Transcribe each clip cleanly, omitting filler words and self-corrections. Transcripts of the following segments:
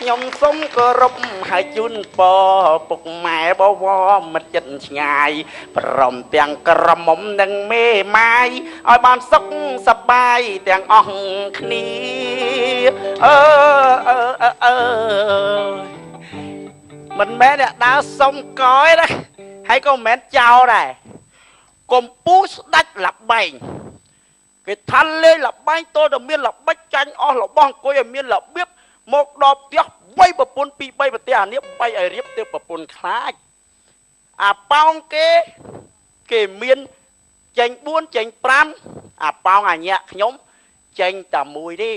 ខ្ញុំសូមគោរពហើយជូនពរពុកម៉ែបវរមិត្តចិត្តឆ្ងាយព្រមទាំងក្រមុំនិងមេម៉ាយឲ្យបានសុខសប្បាយទាំងអស់គ្នាអឺអឺអឺមិនមែនអ្នកដើរសុំកយណាហើយក៏មិនមែនចោលដែរកំពូស្ដាច់លបែងគេថាលេងលបែងតើតែមានល្បិចចាញ់អស់របស់អង្គុយឲ្យមានរបៀបមកដល់ផ្ទះបីប្រពន្ធពីរបីប្រទេសអានេះបីឲ្យរៀបទៅប្រពន្ធខ្លាចអាប៉ោងគេគេមានចេញ4ចេញ5អាប៉ោងអាញាក់ខ្ញុំចេញតែមួយទេ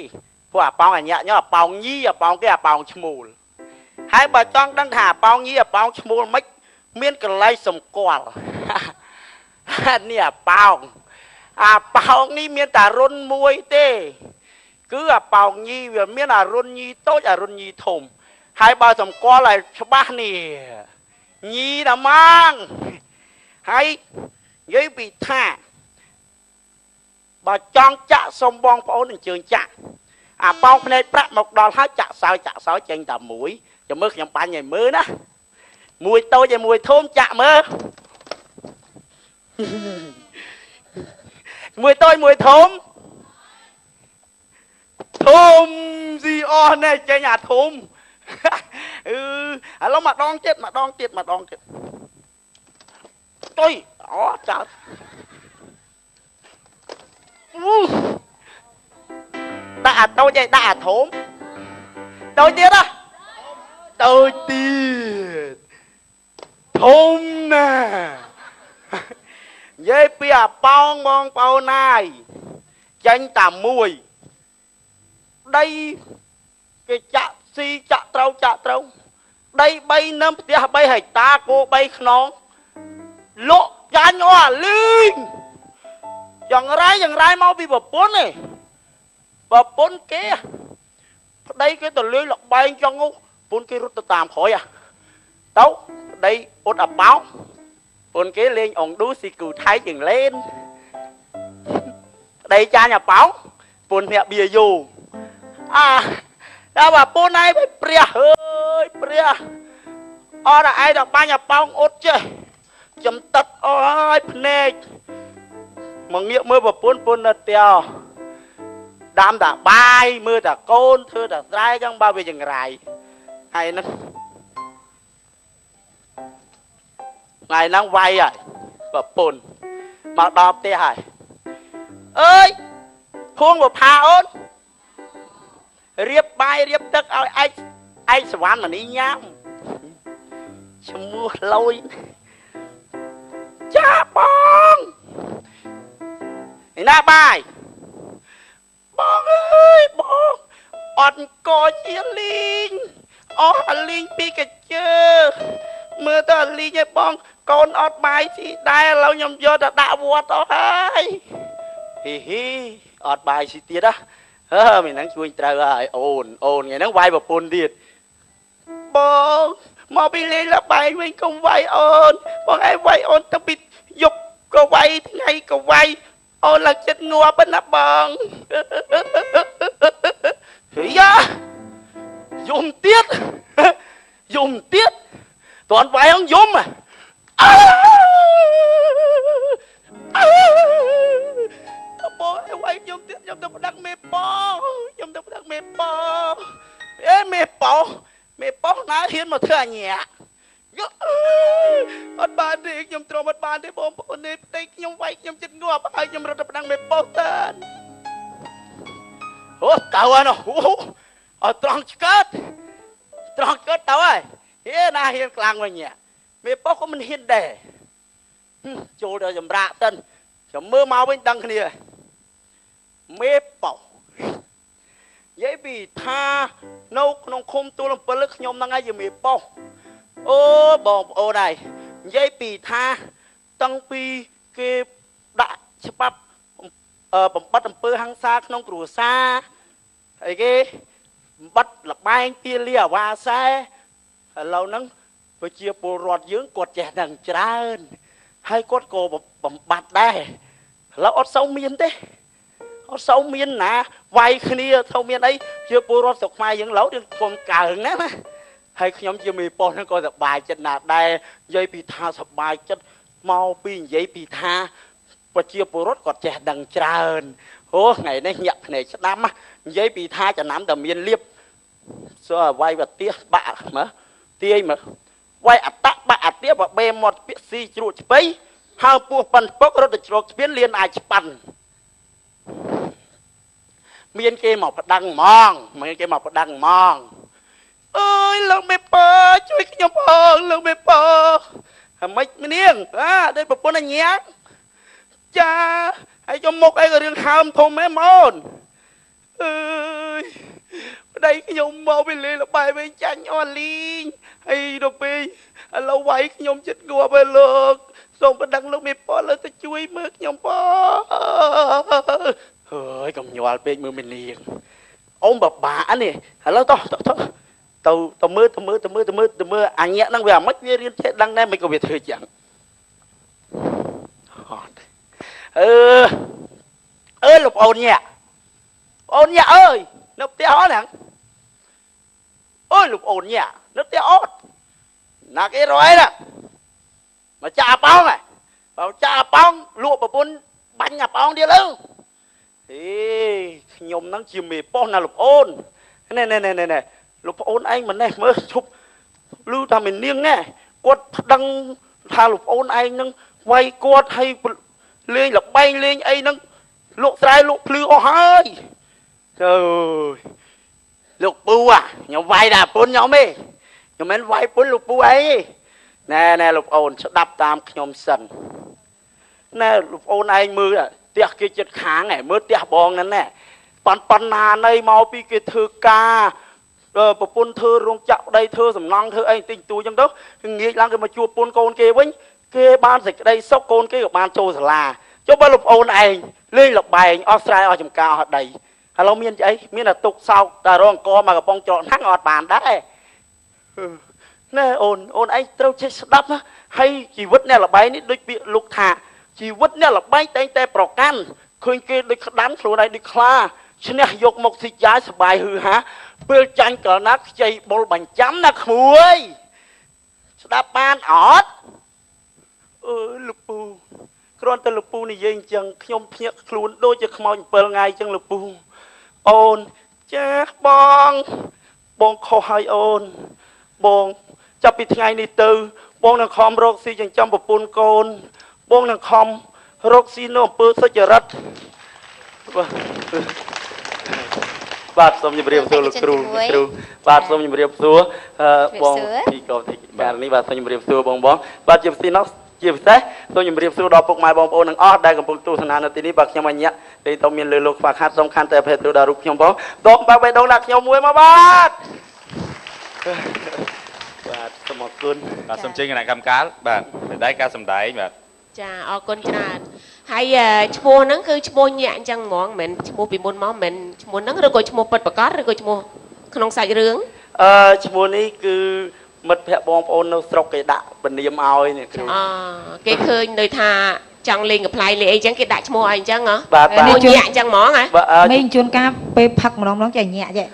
ព្រោះអាប៉ោងអាញាក់ខ្ញុំអាប៉ោងញីអាប៉ោងគេអាប៉ោងឈ្មោលហើយបើចង់ដឹងថាអាប៉ោងញីអាប៉ោងឈ្មោលមិនមានកន្លែងសម្គាល់នេះអាប៉ោងអាប៉ោងនេះមានតែរុនមួយទេគឺអាប៉ោងញីវាមានអារុនញីតូចអារុនញីធំហើយបើសម្គាល់ឲ្យច្បាស់នេះញីដល់ម៉ងហើយនិយាយពីថាបើចង់ចាក់សុំបងប្អូនអញ្ជើញចាក់អាប៉ោងភ្នែកប្រាក់មកដល់ហើយចាក់សោយចាក់សោយចេញតែមួយចាំមើលខ្ញុំបាញ់ឲ្យមើលណាមួយតូចឲ្យមួយធំចាក់មើលមួយតូចមួយធំធំស៊ីអស់ណែចេញអាធំអឺឥឡូវម្ដងទៀតម្ដងទៀតម្ដងទៀតតុយអូចោលដាក់អាតូចឯដាក់អាធំតូចទៀតណាតូចទៀតធំណានិយាយពីអាប៉ោងបងប្អូនណាយចេញតែមួយដីគេចាក់ស៊ីចាក់ត្រូវចាក់ត្រូវដី3នឹមផ្ទះ3ហិកតាគោ3ខ្នងលក់ចាញ់អស់អាលីងយ៉ាងរៃមកពីប្រពន្ធទេប្រពន្ធគេប្តីគេទៅលេងលបែងចង់ប្រពន្ធគេរត់ទៅតាមក្រោយទៅប្តីអ៊ុតអាប៉ោងប្រពន្ធគេលេងអង្ឌូស៊ីគូថៃជាងលេនប្តីចាញ់អាប៉ោងប្រពន្ធភ្នាក់បៀយូអាដល់បើពូនឯងព្រះអើយព្រះអត់ឯងដល់បាញ់អាប៉ោងអ៊ុតចេះចំទឹកអស់ហើយភ្នែកមកងាកមើលប្រពន្ធពូននៅផ្ទះដាំតាបាយមើលតាកូនធ្វើតាស្រែចឹងបើវាចង្រៃហើយហ្នឹងថ្ងៃហ្នឹងវាយហើយប្រពន្ធមកដល់ផ្ទះហើយអើយភួងបផាអូនរៀបបាយរៀបទឹកឲ្យឯកឯកសវណ្ណមនីញ៉ាំឈ្មោះលយចាបងឯណាបាយបងអើយបងអត់កជាលីងអស់អាលីងពីកជើមើលទៅអាលីងឯបងកូនអត់បាយស៊ីដែរឥឡូវខ្ញុំយកទៅដាក់វត្តអស់ហើយហ៊ីហ៊ីអត់បាយស៊ីទៀតណាហឺមីហ្នឹងជួយត្រូវហើយអូនអូនថ្ងៃហ្នឹងវាយប្រពន្ធទៀតបងមកពីលេងលបែងវិញកុំវាយអូនបងឯងវាយអូនទៅពីយប់ក៏វាយថ្ងៃក៏វាយអូនឡើងចិត្តងាប់ណាបងយ៉ាយំទៀតយំទៀតតន់វាយហ្នឹងយំអើតបងឯងវាយខ្ញុំទៀតខ្ញុំទៅប្តឹងមេប៉ខ្ញុំទៅប្តឹងមេប៉អេមេប៉មេប៉ណាហ៊ានមកធ្វើអញ្ញាអត់បានទេខ្ញុំទ្រាំអត់បានទេបងប្អូននេះផ្ទៃខ្ញុំវាយខ្ញុំចិត្តងាប់ហើយខ្ញុំរត់ទៅប្តឹងមេប៉តានអូតើណោះអត់ត្រង់ឆ្កើតត្រង់កើតទៅហើយហេណាហ៊ានខ្លាំងវិញមេប៉ក៏មិនហ៊ានដែរចូលដល់ចម្រាក់តិនចាំមើលមកវិញដឹងគ្នាមេប៉និយាយពីថានៅក្នុងឃុំទួលអំពិលខ្ញុំហ្នឹងឯងជាមេប៉អូបងប្អូនហើយនិយាយពីថាតាំងពីគេដាក់ច្បាប់បំបត្តិអំពើហិង្សាក្នុងគ្រួសារអីគេបំបត្តិលបែងទាលាអាវ៉ាសែឥឡូវហ្នឹងប្រជាពលរដ្ឋយើងគាត់ចេះដឹងច្រើនហើយគាត់ក៏បំបត្តិដែរឥឡូវអត់សូវមានទេ អត់សូវមានណាវាយគ្នាសូវមានអីជាពលរដ្ឋស្រុកខ្មែរយើងឡូវយើងគុំកើងណាណាហើយខ្ញុំជាមេប៉ុស្តិ៍ហ្នឹងក៏សប្បាយចិត្តណាស់ដែរនិយាយពីថាសប្បាយចិត្តមកពីនិយាយពីថាប្រជាពលរដ្ឋគាត់ចេះដឹងច្រើនអូថ្ងៃនេះញាក់ភ្នែកស្ដាំនិយាយពីថាចំណាំតែមានលៀបសើវាយវទាបាក់មើលទាយមើលវាយអតៈបាក់អាទាបបេមាត់ពាក្យស៊ីជ្រក់ឆ្ពៃហើពោះប៉ិនពុករត់ទៅជ្រកស្ពានលៀនអាចឆ្ប៉ាន់មានគេមកប្តឹងហ្មងមានគេមកប្តឹងហ្មងអើយលោកមេប៉ជួយខ្ញុំផងលោកមេប៉ហ្មិចម្នាងអាដូចប្រពន្ធញ៉ាំចាហើយចុះមុខអីក៏រឿងហើមធំហ៎ម៉ូនអើយប្តីខ្ញុំមកពីលេលបាយវិញចាញ់អស់លីងហើយដល់ពេលឥឡូវវាយខ្ញុំចិត្តងាប់ហើយលោកសូមប្តឹងលោកមេប៉លើទៅជួយមើលខ្ញុំផងហើយកុំញ័រពេកមើលមេនាងអូមបបាក់នេះឥឡូវតោះទៅទៅមើលទៅមើលទៅមើលទៅមើលទៅមើលអញ្ញាហ្នឹងវាអាម៉េចវារៀនចេះដឹងដែរមិនក៏វាធ្វើចឹងអត់អឺអើលោកអូនញាក់អូនញាក់អើយនៅផ្ទះអត់ហ្នឹងអើយលោកអូនញាក់នៅផ្ទះអត់ណាគេរយណាមកចាក់អាប៉ោងហ៎បើចាក់អាប៉ោងលក់ប្រពន្ធបាញ់អាប៉ោងទៀតលើហេខ្ញុំហ្នឹងជាមេប៉ុស្តិ៍ណាលោកអូនណែណែណែណែលោកប្អូនឯងម្នេះមើលឈប់ឮថាមេនាងណែគាត់ប្តឹងថាលោកប្អូនឯងហ្នឹងវាយគាត់ឲ្យលេងលបែងលេងអីហ្នឹងលក់ស្រែលក់ភ្លឺអស់ហើយអើយលោកពូអាខ្ញុំវាយតែប្រពន្ធខ្ញុំទេខ្ញុំមិនវាយប្រពន្ធលោកពូឯងទេណែណែលោកប្អូនស្ដាប់តាមខ្ញុំសិនណែលោកប្អូនឯងមើលផ្ទះគេចិត្តខាងឯងមើលផ្ទះបងហ្នឹងណែប៉ុណ្ណាណីមកពីគេធ្វើការប្រពន្ធធ្វើរោងចក្រប្តីធ្វើសំណង់ធ្វើអីតិចតួចចឹងទៅងាកឡើងគេមកជួបប្រពន្ធកូនគេវិញគេបានសេចក្តីសុខកូនគេក៏បានចូលសាលាចុះបើលោកប្អូនឯងលេងលបែងអស់ស្រែអស់ចំការអស់ដីឥឡូវមានអីមានតែទុកសោកតែរងអង្គមកកំប៉ុងច្រកហ្នឹងអត់បានដែរណែអូនអូនឯងត្រូវចេះស្ដាប់ណាហើយជីវិតអ្នកលបែងនេះដូចពាក្យលោកថាជីវិតអ្នកលបែងតែងតែប្រកាន់ឃើញគេដូចក្តាន់ខ្លួនឯងដូចខ្លាឈ្នះយកមកស៊ីចាយសបាយហឺហាពេលចាញ់កាលណាខ្ចីបុលបញ្ចាំណាក្មួយស្ដាប់បានអត់អើលោកពូគ្រាន់តែលោកពូនិយាយអញ្ចឹងខ្ញុំភ្ញាក់ខ្លួនដូចជាខ្មោច7ថ្ងៃអញ្ចឹងលោកពូអូនចាបងបងខុសហើយអូនបងចាប់ពីថ្ងៃនេះទៅបងនឹងខំរកស៊ីចិញ្ចឹមប្រពន្ធកូនបងនឹងខំរកស៊ីនៅអំពើសុចរិតបាទសូមជម្រាបសួរលោកគ្រូគ្រូបាទសូមជម្រាបសួរបងពីកោទីការនេះបាទសូមជម្រាបសួរបងបងបាទជាពិសេសនោះជាពិសេសសូមជម្រាបសួរដល់ពុកម៉ែបងប្អូនទាំងអស់ដែលកំពុងទស្សនានៅទីនេះបាទខ្ញុំអញ្ញាទេតមានលើលោកខ្វះខាតសូមខន្តីអភ័យទោសដល់រូបខ្ញុំផងដកបាក់បេះដូងដាក់ខ្ញុំមួយមកបាទបាទសូមអរគុណបាទសូមជើញគណៈកម្មការបាទតែការសម្ដែងបាទចាអរគុណច្រើនហើយឈ្មោះហ្នឹងគឺឈ្មោះញាក់អញ្ចឹងហ្មងមិនមែនឈ្មោះពីមុនមកមិនមែនឈ្មោះហ្នឹងឬក៏ឈ្មោះពិតប្រាកដឬក៏ឈ្មោះក្នុងសាច់រឿងអឺឈ្មោះនេះគឺមិត្តភក្តិបងប្អូននៅស្រុកគេដាក់ពនាមឲ្យនេះគ្រូអូគេឃើញដូចថាចង់លេងកំប្លែងលេងអីចឹងគេដាក់ឈ្មោះឲ្យអញ្ចឹងហ៎បាទបាទញាក់អញ្ចឹងហ្មងហ៎មេងជួនកាលពេលផឹកម្ដងម្ដងចេះញាក់ចេះ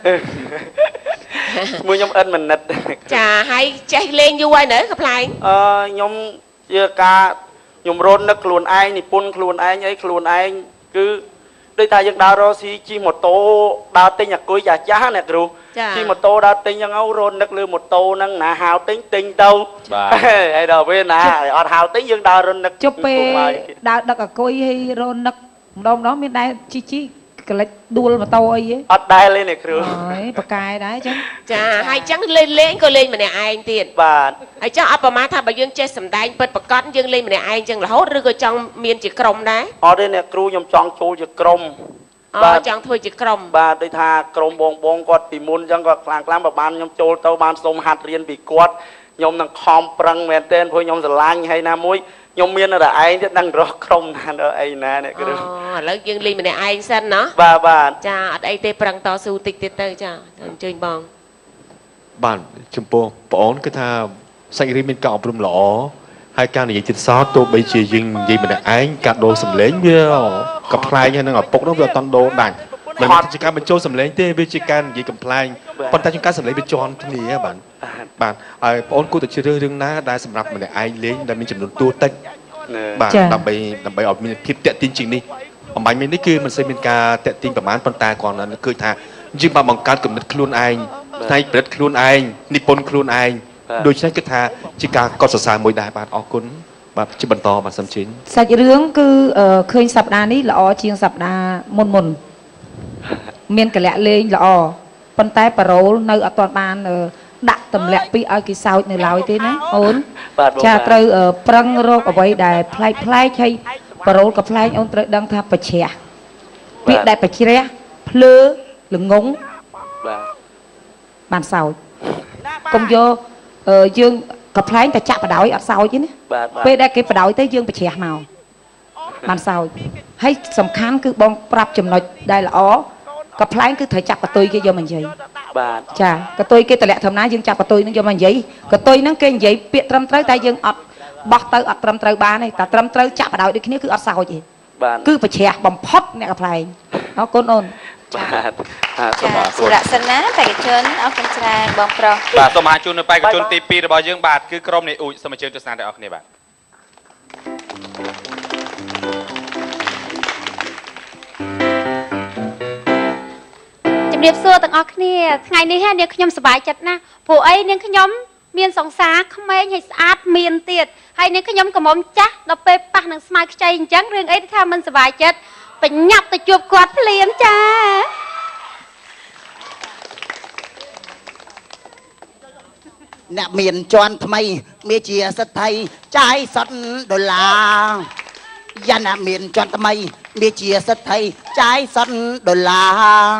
មួយខ្ញុំអិនមនិតចាហើយចេះលេងយូរហើយនៅកំប្លែងអឺខ្ញុំជាការខ្ញុំរត់នឹកខ្លួនឯងនិពន្ធខ្លួនឯងអីខ្លួនឯងគឺដូចថាយើងដើររកស៊ីជិះម៉ូតូដើរទិញអាគុយចាស់ចាស់ណាគ្រូជិះម៉ូតូដើរទិញហ្នឹងរត់នឹកលើម៉ូតូហ្នឹងណាហៅទិញទិញទៅហើយដល់ពេលណាអត់ហៅទិញយើងដើររត់នឹកជប់ពេលដើរដឹកអាគុយហើយរត់នឹកម្ដងម្ដងមានដែរជីជីកលិចដួលម៉ូតូអីទេអត់ដែលទេអ្នកគ្រូអើយបកែដែរចឹងចាហើយចឹងលេងលេងក៏លេងម្នាក់ឯងទៀតបាទហើយចឹងអត់ប្រមាណថាបើយើងចេះសម្ដែងពិតប្រាកដយើងលេងម្នាក់ឯងចឹងរហូតឬក៏ចង់មានជាក្រុមដែរអត់ទេអ្នកគ្រូខ្ញុំចង់ចូលជាក្រុមបាទចង់ធ្វើជាក្រុមបាទដូចថាក្រុមបងបងគាត់ពីមុនចឹងគាត់ខ្លាំងខ្លាំងបើបានខ្ញុំចូលទៅបានសុំហាត់រៀនពីគាត់ខ្ញុំនឹងខំប្រឹងមែនទែនព្រោះខ្ញុំស្រឡាញ់ហើយណាមួយខ្ញុំមានតែឯងទៀតដឹងរកក្រុមណាដល់អីណាអ្នកគ្រូអូឥឡូវយើងលេងម្នាក់ឯងសិនណាបាទបាទចាអត់អីទេប្រឹងតស៊ូតិចទៀតទៅចាអញ្ជើញបងបាទចំពោះបងអូនគឺថាសាច់រឿងមានការអប់រំល្អហើយការនិយាយទៀតសោតទោះបីជាយើងនិយាយម្នាក់ឯងការដូរសម្លេងវា កំ pl ែងហើយនឹងឪពុកនោះវាអត់តន់ដូរដាច់មិនមែនជាការបញ្ចូលសម្លេងទេវាជាការនិយាយកំ pl ែងប៉ុន្តែជាការសម្លេងវាជន់គ្នាបាទបាទហើយបងអូនគួរតែជ្រើសរឿងណាដែលសម្រាប់ម្នាក់ឯងលេងដែលមានចំនួនតួតិចបាទដើម្បីដើម្បីឲ្យមានភាពតាក់ទាញជាងនេះអំបញ្ញមិញនេះគឺមិនសូវមានការតាក់ទាញប្រហែលប៉ុន្តែគ្រាន់តែឃើញថាយើងបានបង្កើតគំនិតខ្លួនឯងផ្នែកផលិតខ្លួនឯងនិពន្ធខ្លួនឯងដូច្នេះគឺថាជាការកត់សរសើរមួយដែរបាទអរគុណបាទជាបន្តបាទសំជិញសាច់រឿងគឺឃើញសប្តាហ៍នេះល្អជាងសប្តាហ៍មុនមុនមានកលៈលេងល្អប៉ុន្តែប៉ារ៉ូលនៅអត់ទាន់បានដាក់ទម្លាក់ពីឲ្យគេសោចនៅឡើយទេណាអូនចាត្រូវប្រឹងរកអ្វីដែលប្លែកប្លែកហើយប៉ារ៉ូលក៏ប្លែកអូនត្រូវដឹងថាប្រជ្រះពាក្យដែលប្រជ្រះភ្លើល្ងងបាទបានសោចកុំយកយើងក៏ប្លែងតែចាក់បដោយអត់សោចទេណាពេលដែលគេបដោយទៅយើងប្រជ្រះមកបានសោចហើយសំខាន់គឺបងប្រាប់ចំណុចដែលល្អក៏ប្លែងគឺត្រូវចាប់កតុយគេយកមកនិយាយបាទចាកតុយគេតម្លាក់ធម្មតាយើងចាប់កតុយនឹងយកមកនិយាយកតុយនឹងគេនិយាយពាក្យត្រឹមត្រូវតែយើងអត់បោះទៅអត់ត្រឹមត្រូវបានទេតែត្រឹមត្រូវចាក់បដោយដូចគ្នាគឺអត់សោចទេគឺប្រជ្រះបំផុតអ្នកក៏ប្លែងអរគុណអូនបាទសូមអរគុណសម្រាប់សិនណាបេក្ខជនអរគុណច្រើនបងប្រុសបាទសូមអរជូននៅបេក្ខជនទី2របស់យើងបាទគឺក្រុមនៃអ៊ូចសូមអញ្ជើញទស្សនាទាំងអស់គ្នាបាទជំរាបសួរទាំងអស់គ្នាថ្ងៃនេះនាងខ្ញុំសប្បាយចិត្តណាស់ព្រោះអីនាងខ្ញុំមានសង្សារក្មេងហើយស្អាតមានទៀតហើយនាងខ្ញុំកំមុំចាស់ដល់ពេលប៉ះនឹងស្មៅខ្ចីអញ្ចឹងរឿងអីថាមិនសប្បាយចិត្តបញ្ញាប់ទៅជួបគាត់ភ្លាមចាអ្នកមានជន់ថ្មីមានជាសិទ្ធិចាយសុទ្ធដុល្លារយ៉ាអ្នកមានជន់ថ្មីមានជាសិទ្ធិចាយសុទ្ធដុល្លារ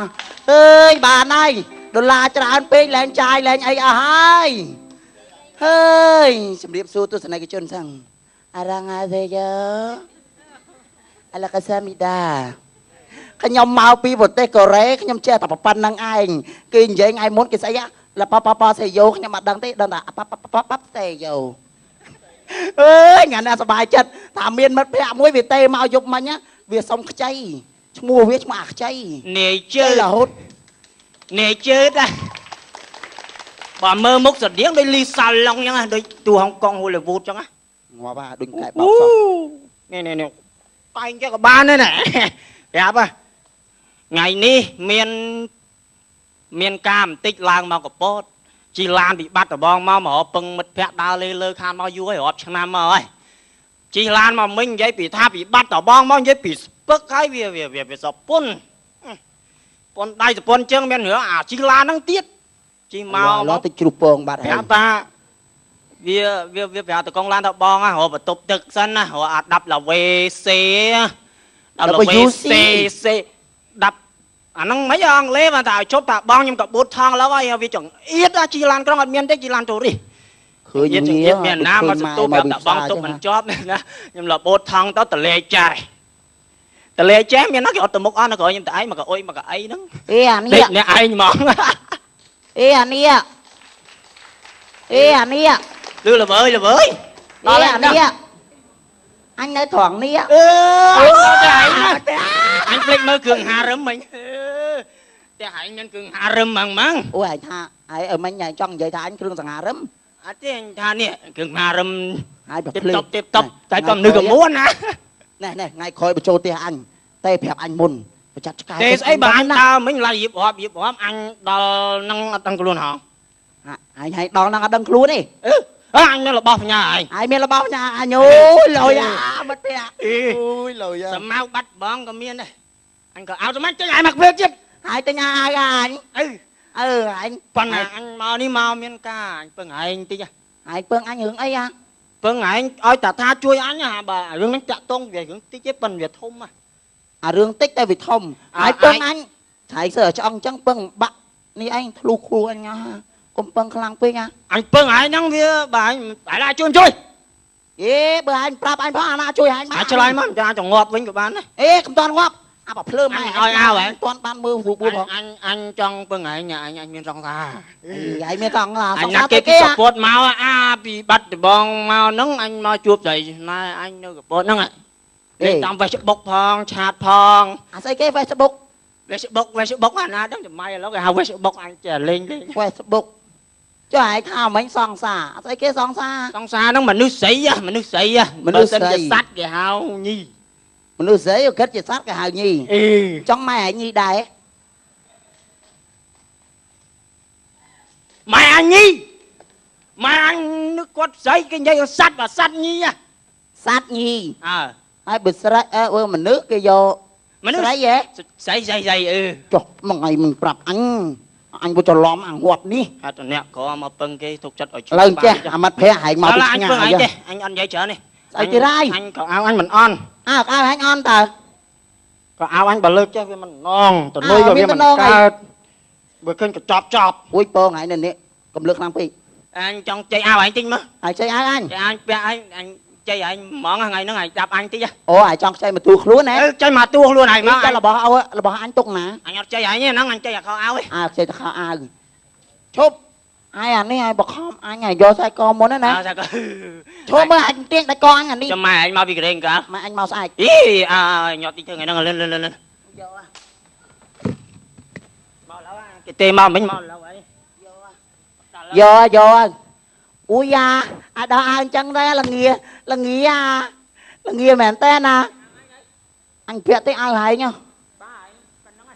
អើយបានហើយដុល្លារច្រើនពេកលែងចាយលែងអីអស់ហើយហើយជំរាបសួរទស្សនិកជនសឹងអារ៉ាង៉ាសេយោអលកាសាមីដាខ្ញុំមកពីប្រទេសកូរ៉េខ្ញុំចេះតែប៉ុណ្្នឹងឯងគេនិយាយថ្ងៃមុនគេស្អីលប៉ប៉ប៉សេយោខ្ញុំអត់ដឹងទេដឹងតែប៉ប៉ប៉ប៉សេយោអើយថ្ងៃនេះសប្បាយចិត្តថាមានមិត្តភក្តិមួយវាទេមកយប់មិញវាសុំខ្ចីឈ្មោះវាឈ្មោះអាខ្ចីនាយជើរហូតនាយជើដែរបើមើលមុខស្រដៀងដូចលីសាឡុងចឹងដូចទូហុងកុងហូលីវូដចឹងងាប់ហ่าដូចកែបោកសោះនេះនេះកែងចេះក៏បានដែរណាប្រាប់ថ្ងៃនេះមានការបន្តិចឡើងមកកពតជីឡានពីបាត់ដបងមករកពឹងមិត្តភ័ក្តិដើរលេលើខានមកយូរហើយរាប់ឆ្នាំមកហើយជីឡានមកមិញនិយាយពីថាពីបាត់ដបងមកនិយាយពីស្ពឹកហើយវាវាវាសពុនប៉ុនដៃសពុនជើងមានរឿងអាជីឡានហ្នឹងទៀតជីមកឡោតិចជ្រុះពងបាត់ហើយប្រាប់ថាវាវាវាប្រាប់តកងឡានថាបងរកបន្ទប់ទឹកសិនណារកអាដាប់ឡាវេសេដាប់ឡាវេសេសេដាប់អាហ្នឹងមិនអង់គ្លេសបានតែឲ្យជប់ថាបងខ្ញុំក៏បូតថងឡើយហើយវាចង្អៀតជីឡានក្រុងអត់មានទេជីឡានទូរីសឃើញចង្អៀតមានណាមកសន្ទុះប្រាប់ថាបងទប់មិនជាប់ណាខ្ញុំលបូតថងទៅតលេចែតលេចែមានណាគេអត់ទៅមុខអស់នៅក្រោយខ្ញុំតែឯងមកកអុយមកកអីហ្នឹងអេអានេះអ្នកឯងហ្មងអេអានេះអេអានេះលឺល្វើយល្វើយដល់អានេះអញនៅត្រង់នេះអឺតែឯងអញភ្លេចមើលគ្រឿងហារឹមមិញតែឯងមានគ្រឿងហារឹមហ្មងហ្មងអូឯងថាឯងមិញឯងចង់និយាយថាអញគ្រឿងសង្ហារឹមអត់ទេអញថានេះគ្រឿងហារឹមហើយប្រភ្លឺទៀតតបតែក៏មនុស្សកមួនណានេះនេះថ្ងៃក្រោយបញ្ចូលផ្ទះអញតែប្រាប់អញមុនប្រចាត់ឆ្កែទេស្អីបើអញដើរមិញឡើយរៀបរាប់រៀបរាប់អញដល់នឹងអត់ដឹងខ្លួនហងអញឲ្យដល់នឹងអត់ដឹងខ្លួនទេអឺអញមានរបស់ផ្ញើឯងឯងមានរបស់ផ្ញើអញអូយលុយអាមិត្តភក្តិអូយលុយសមៅបាត់បងក៏មានដែរអញក៏ឲ្យតែទិញឲ្យមកភ្លើទៀតហើយទិញឲ្យអញអឺអឺអញប៉ុន្តែអញមកនេះមកមានការអញពឹងឯងតិចឯងពឹងអញរឿងអីអាពឹងឯងឲ្យតាថាជួយអញបើរឿងហ្នឹងតាក់ទងវារឿងតិចទេប៉ុន្តែវាធំអារឿងតិចតែវាធំហើយពឹងអញថៃសើឆ្អឹងអញ្ចឹងពឹងបាក់នេះឯងធ្លុះគ្រូអញកុំពឹងខ្លាំងពេកអញពឹងឯងហ្នឹងវាបើឯងឯងជួយជួយអេបើឯងប្រាប់អញផងអាណាជួយឯងមកឆ្លើយមកចាចងាប់វិញក៏បានដែរអេកុំតាន់ងាប់អាប្រភ្លើមឲ្យឲ្យអើឯងតាន់បានមើលស្រួលបួផងអញចង់ពឹងឯងអញមានសង្សារឯងមានសង្សារអញណាគេពីកពតមកអាពីបាត់ដបងមកហ្នឹងអញមកជួបស្រីណែអញនៅកពតហ្នឹង លេងតាម Facebook ផងឆាតផង អាស្អីគេ Facebook Facebook អាណាដឹងសម័យឥឡូវគេហៅ Facebook អញចេះលេងលេង Facebook ចុះឯងថាមិញសង្សារស្អីគេសង្សារ សង្សារហ្នឹងមនុស្សស្រីមនុស្សស្រី មនុស្សស្រី ជាសត្វគេហៅញី មនុស្សស្រីគិតជាសត្វគេហៅញី អេ ចង់ម៉ែឯងញីដែរ ម៉ែអញញីម៉ែអញនឹកគាត់ស្រីគេនិយាយសត្វបើសត្វញី សត្វញី អើ ហើយបើស្រីអើមនុស្សគេយក មនុស្ស ស្រីហ៎ ស្រីស្រីស្រីអឺ ចុះមួយថ្ងៃមិនប្រាប់អញអញវាច្រឡំអញងាប់នេះ ហេតុអ្នកក្រមកពឹងគេទុកចិត្តឲ្យ ឡើងចេះអាមិត្តភ័ក្ដិហែងមកពី អញ ឆ្ងាយ ពឹងអញចេះអញអត់និយាយច្រើនទេ ស្អីទៀតហើយ អញក៏អៅអញមិនអន់ អើអៅហែងអន់តើ ក៏អៅអញបើលើកចេះវាមិននងតនុយក៏វាមិនកើតបើឃើញក៏ចប់ចប់ អួយពងហែងនៅនេះកុំលើកខ្លាំងពេក អញចង់ចៃអៅអញតិចមើល ហើយចៃអៅអញ ចៃអញពាក់អញអញចៃអញហ្មងថ្ងៃហ្នឹងអញចាប់អញតិច អូអញចង់ចៃមកទួខ្លួនណា ចៃមកទួខ្លួនឯងមក ចៃរបស់អោរបស់អញទុកណា អញអត់ចៃអញទេហ្នឹងអញចៃអាខោអាវឯង អើចៃតែខោអាវឈប់អាយអានេះអាយបខំអញអាយយកខ្សែកមុនណាឈប់មើលអញទៀងដាច់កអញអានេះ ចាំម៉ែអញមកពីក្រែងកាល ម៉ែអញមកស្អែក អីអើញាត់តិចទៅថ្ងៃហ្នឹងលឿនលឿនលឿន យក មកឡូវគេទេមកមិញមកឡូវអី យកយកអ៊ូយ៉ាអាដល់អើអញ្ចឹងដែរលងាលងាលងាមែនតើណាអញពាក់ទេអើហែង បាទប៉ុណ្ណឹង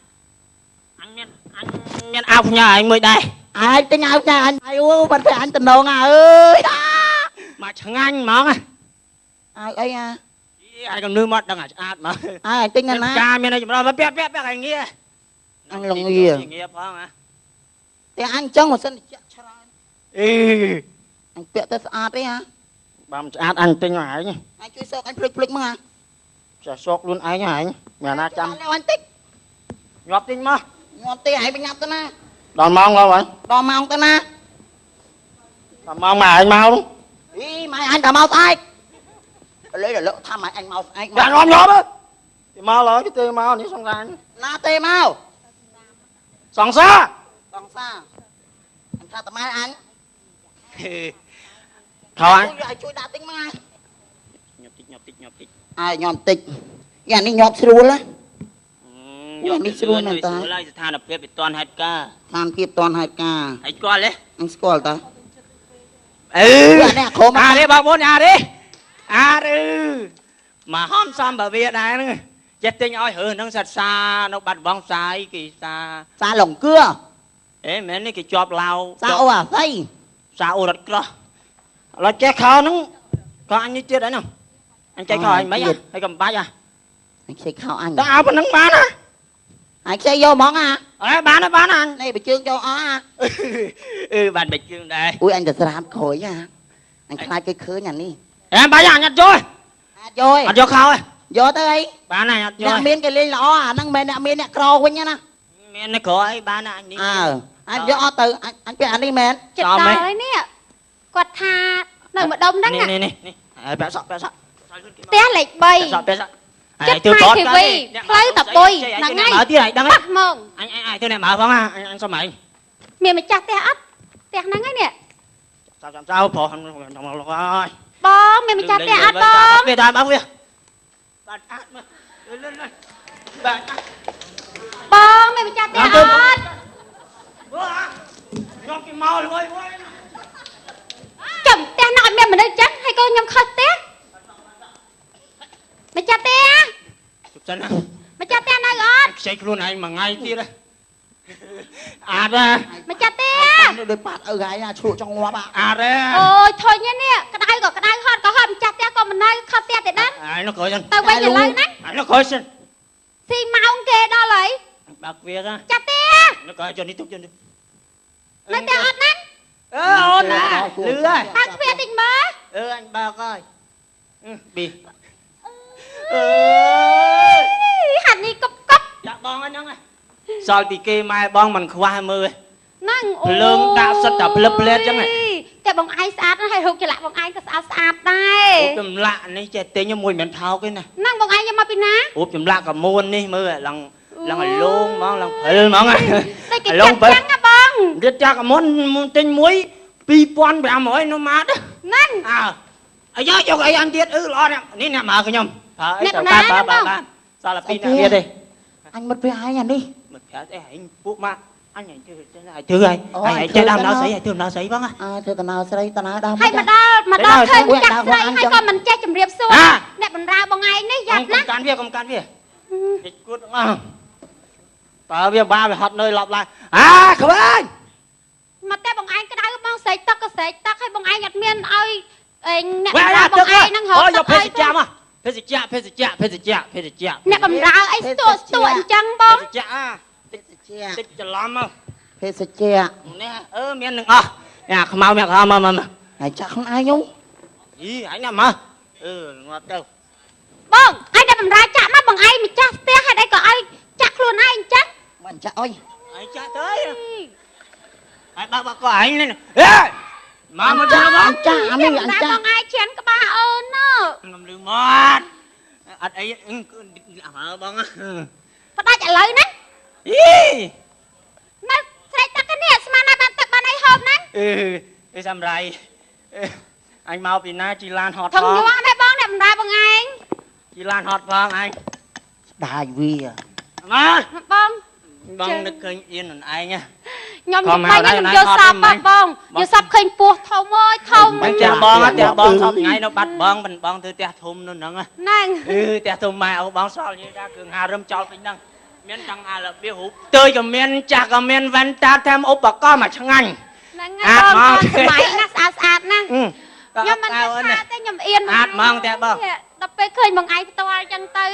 អញមានអញមានអាវផ្ញើឯងមួយដែរ ឯងទិញអាវផ្ញើអញអូបាត់តែអញតំណងអើយ មកឆ្ងាញ់ហ្មង អាវអីអា ឯងកំនឺមកដឹងអាឆ្អាតមក អើទិញណា ការមានអីចម្រោះពាក់ពាក់ពាក់ឯងងា អញលងា ងាផងហ៎ តែអញចឹងម៉ាស៊ីនជាក់ច្រើន អី អញពាក់ទៅស្អាតទេហ៎ បើមិនស្អាតអញទិញមកឯង អញជួយសោកអញភ្លេចភ្លេចមកហ៎ ចាសោកខ្លួនឯងហែងមានណាចាំ អញតិច ញាប់ទិញមក ញាប់ទេឯងបញ្ញាប់ទៅណា ដល់ម៉ោងឡើយ ដល់ម៉ោងទៅណា ដល់ម៉ោងម៉ែឯងមក អីម៉ែអញតែមកស្អែកលេលើថាម៉ែអញមកស្អែក ញាប់ញាប់ទេមកឡើយគេទេមកនេះសង្សារ ណាទេមក សង្សារ សង្សារអញថាតម៉ែអញ ខោអញ ឲ្យជួយដាក់តិចមក ញាប់តិចញាប់តិចញាប់តិច អើញាប់តិចយ៉ានេះញាប់ស្រួលណា ញាប់ នេះស្រួលមែនតើ ស្រួលហើយស្ថានភាពវាតន់ហេតុការ ស្ថានភាពតន់ហេតុការ ហើយស្គាល់ទេ អញស្គាល់តើ អឺ នេះខំ អានេះបងប្អូនអានេះអាឬមកហំសំបើវាដែរហ្នឹងចេះទិញឲ្យរើហ្នឹងសិតសានៅបាត់បងផ្សាយគេសា សាឡុងគឿ អេមែននេះគេជាប់ឡាវ សាអូអាស័យ សាអូរត់ក្រោះឥឡូវចេះខោហ្នឹងក៏អញនេះទៀតហើយហ្នឹងអញចេះខោអញមិនហើយកំបាច់ហ่ะ អញចេះខោអញ តើអើប៉ុណ្្នឹងបានណា អញចេះយកហ្មងអា អេបានបានអញ នេះបើជើងយកអស់អា អឺបានបើជើងដែរ អ៊ុយអញទៅស្រាបក្រោយអាអញខ្លាចគេឃើញអានេះ អេបាច់អញអត់យក អត់យក អត់យកខោទេ យកទៅអី បានអញអត់យក អ្នកមានគេលេងល្អអាហ្នឹងមិនមែនអ្នកមានអ្នកក្រវិញណា មានអ្នកក្រអីបានអញនេះ អើអញយកអត់ទៅអញពាក់អានេះមែន ចិត្តដល់ហើយនេះគាត់ថានៅម្ដុំហ្នឹង នេះនេះនេះហើយពាក់សក់ពាក់សក់ ផ្ទះលេខ3 ពាក់សក់ពាក់សក់ ចិត្តម៉ែធីវីផ្លូវតបុយហ្នឹងហើយ មើលទៀតឯងដឹង ប៉ះហ្មង អញអញអញទៅអ្នកមើលផងអញសុំឯង មានម្ចាស់ផ្ទះអត់ផ្ទះហ្នឹងហើយនេះ ចាំចាំចៅប្រុសហើយ បងមានម្ចាស់ផ្ទះអត់បង វាតាមអស់វាបាទអាត់មើលលឿនលឿនបាទ បងមានម្ចាស់ផ្ទះអត់ ខ្ញុំគេមកលួយមួយ ចំផ្ទះណាអត់មានមនុស្សចឹងហើយកូនខ្ញុំខុសផ្ទះម្ចាស់ផ្ទះ ជប់សិនណា ម្ចាស់ផ្ទះនៅអត់ ខ្ចីខ្លួនឯងមួយថ្ងៃទៀតអាត់ណា ម្ចាស់ផ្ទះ ដូចប៉ាត់ឪហែងឆ្លក់ចង់ងាប់ អាត់ទេ អូយធុញនេះក្តៅក៏ក្តៅហត់ក៏ហត់ម្ចាស់ផ្ទះក៏មិននៅខុសផ្ទះទេដឹង អាយនោះក្រោយសិន ទៅវិញឥឡូវហ្នឹង អាយនោះក្រោយសិន ស៊ីម៉ោងគេដល់ហើយ បើកវាណា ចាស់ផ្ទះ នោះក្រោយចុះនេះទុកចុះនេះ នៅផ្ទះអត់ហ្នឹង អឺអូនណាលឺហើយ បើកទ្វារតិចមើល អឺអញបើកហើយប៊ីអឺ ហាត់នេះកប់កប់ ចាក់បងហ្នឹងសល់ពីគេម៉ែបងមិនខ្វះមើល ហ្នឹងអូ ភ្លើងដាក់សិតតែភ្លឹបភ្លែតចឹង តែបងឯងស្អាតហើយរូបចម្លាក់បងឯងក៏ស្អាតស្អាតដែរ រូបចម្លាក់នេះចេះទិញមួយមិនថោកទេណា ហ្នឹងបងឯងយកមកពីណា រូបចម្លាក់កមួននេះមើលឡើងឡើងឲ្យលងហ្មងឡើងព្រិលហ្មង តែគេចាក់ចឹងណាបង រៀបចាក់កមួនទិញមួយ2500នោះម៉ាត់ ហ្នឹង អើអាយ៉ាយកអីអញទៀតអឺល្អនេះអ្នកមកខ្ញុំ ប្រើអីត្រូវការប្រើបានសល់តែ2នាក់ទៀតទេ អញមិត្តភក្តិឯងអានេះ មិត្តភក្តិអីឯងពួកម៉ាក់អញឯងធ្វើធ្វើហើយឯងចេះដើមដល់ស្រីឯងធ្វើដំណើរស្រីបង អើធ្វើដំណើរស្រីដំណើរដើម ហើយមកដល់ឃើញចាក់ស្រីហើយក៏មិនចេះជម្រាបសួរអ្នកបំរើបងឯងនេះយ៉ាប់ណាស់ កុំកាន់វាកុំកាន់វានិចគួតអស់តើវាបាវាហត់នៅឡប់ឡើងអាក្បាញ់ មកតែបងឯងក្តៅបងស្រែកទឹកក៏ស្រែកទឹកហើយបងឯងអត់មានឲ្យអ្នកបំរើបងឯងហ្នឹងរត់ យកភេសជ្ជៈមកភេសជ្ជៈភេសជ្ជៈភេសជ្ជៈភេសជ្ជៈ អ្នកបំរើអីស្ទួអញ្ចឹងបង ភេសជ្ជៈអាតិចតិចច្រឡំមក ភេសជ្ជៈ នេះអឺមាននឹងអស់អាខ្មៅមានក្រហមមកមក ហើយចាក់ខ្លួនឯងនោះ អីអញណាមកអឺងាប់ទៅ បងឯងតែបំរើចាក់មកបងឯងម្ចាស់ផ្ទះហេតុអីក៏ឲ្យចាក់ខ្លួនឯងអញ្ចឹង មិនចាក់អុយ ឯងចាក់ទៅហើយបើកបើកឯងនេះហេមកមកចាក់មក ចាក់អានេះអញចាក់ បងឯងឈានក្បាលអូនណ៎ ខ្ញុំលឺមកអត់អីអើបង ផ្ដាច់ឥឡូវណា អី មកស្រែកទឹកនេះស្មានណាបានទឹកបានអីហូបណា អឺអីសំរៃអញមកពីណាជីឡានហត់ផងធំយល់ដែរបងអ្នកបំរើបងឯង ជីឡានហត់ផងអញ ស្ដាយវា មក បង បងនឹកឃើញអៀនខ្លួនឯង ខ្ញុំមិនខ្ញុំយកសពបងយកសពឃើញពោះធំអើយធំ មិនចាស់បងផ្ទះបងសពថ្ងៃនៅបាត់បងមិនបងធ្វើផ្ទះធំនៅហ្នឹង ហ្នឹង អឺផ្ទះធំម៉ែអូបងសល់និយាយថាគ្រឿងហារឹមចោលពេញហ្នឹងមានចង់អារបៀបរូបទើយក៏មានចាស់ក៏មានវ៉ែនតាថែមឧបករណ៍មកឆ្ងាញ់ ហ្នឹងហើយបងសម័យណាស់ស្អាតស្អាតណាស់ខ្ញុំមិនស្អាតទេខ្ញុំអៀន អាតហ្មងតែបង ដល់ពេលឃើញបងឯងផ្ទាល់អញ្ចឹងទៅ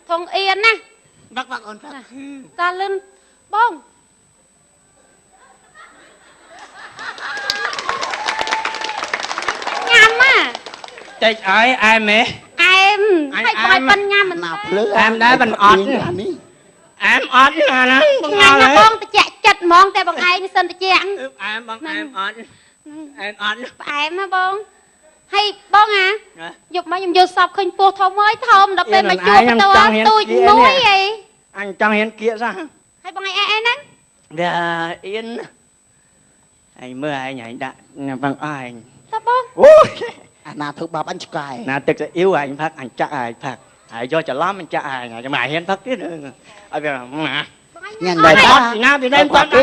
ធំអៀនណា បាក់បាក់អូនបាក់ តាលឿនបងញ៉ាំហ่ะ តិចអើយអែមហ៎ អែមហើយបងឲ្យប៉ិនញ៉ាំមិន ណាភ្លើ អែមដែរមិនអត់ នេះ អែមអត់ណាហ្នឹងបង អត់បងតិចចិត្តហ្មងតែបងឯងមិនសិនតិច អែមបងអែមអត់អែមអត់ ផ្អែមណាបងហើយបងអាយប់មកខ្ញុំយកសពឃើញពោះធំហើយធំដល់ពេលមកជួបផ្ទាល់ទូចមួយអី អញចង់ហ៊ានគៀកសោះ ហើយបងឯងអែអែហ្នឹង វាអៀនឯងមើលឯងឯងដាក់បងឯង តើបង អូយ អាណាធ្វើបាបអញឆ្កែ ណាទឹកស្អ៊ីវឯងផឹកអញចាក់ឯងផឹកហើយយកច្រឡំអញចាក់ឯងចាំឯងហ៊ានផឹកទៀតឲ្យវាណា ញ៉ាំដែរ អត់ណាពីនេះមិនតា